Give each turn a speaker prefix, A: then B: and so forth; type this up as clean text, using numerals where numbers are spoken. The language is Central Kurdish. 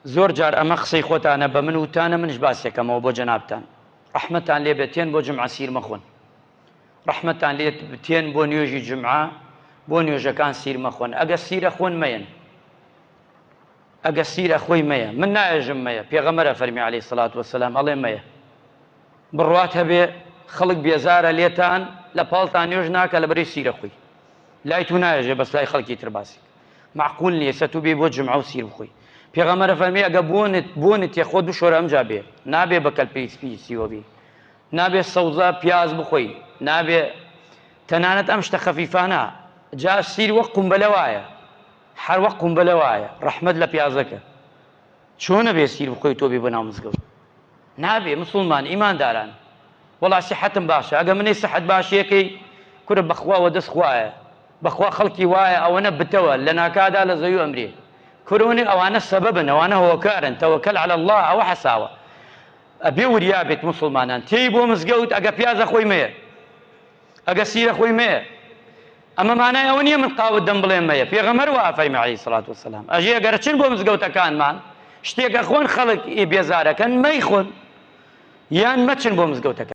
A: زۆر جار ئەمە قسەی خۆتانە بە من وتانە منش باسێکەمەوە بۆ جەنابتان ڕەحمەتان لێ بێت تێن بۆ جمعە سیر مەخۆن ڕەحمەتان لێت تێن بۆ نوێژی جمعە بۆ نوێژەکان سیر مەخۆن ئەگە سیرە خۆن مەیەن ئەگە سیرە خۆی مەیە من نایەژم مەیە پێغەمەرە فەرمی عەلەیهی سڵات وەسەلام ئەڵێ مەیە بڕوات هەبێ خەڵک بێزارە لێتان لە پاڵتان نوێژ ناکە لە بەری سیرە خۆی لای تو نایەژێ بەس لای خەڵکی تر باسی مەعقول نیە سە تو بێی بۆ جومعە و سیر بخۆی پێغەمبەر فەرمی ئەگە بۆنت بۆنت تێ خۆت بشۆرە ئەمجا بێ نابێ بە کەلپەی سپی سیوە بی نابێ سەوزە پیاز بخۆی نابێ تەنانەت ئەم شتە خەفیفانە جا سیر وەک قومبەلە وایە هەر وەک قومبەلە وایە ڕەحمەت لە پیازەکە چۆنە بێ سیر بخۆی تۆ بێ بۆ ناو مزگەوت نابێ مسوڵمان ئیمانداران وەڵا سیحەتم باشە ئەگە منەی سحەت باشیەکەی کورە بەخوا وە دەست خوایە بەخوا خەڵکی وایە ئەوەنە بتەوە لە ناکادا لە زەوی ئەمرێ کورونی ئەوانە سەبەبن ئەوانە هۆکارن تەوەکەل علی اللە ئەوە حەساوە ئەبێ وریا بێت مسوڵمانان تێی بۆ مزگەوت ئەگە پیازە خۆی مەیە ئەگە سیرە خۆی مەیە ئەمە مانای ئەوە نییە من قاوت دەم بڵێم مەیە پێغەمبەر وا ئەفەرمی عەلەیهی سڵات وسەلام ئەژێ ئەگەر چن بۆ مزگەوتەکانمان شتێک ئەخۆن خەڵک بێزارەکەن مەیخۆن یان مەچن بۆ مزگەوتەکان.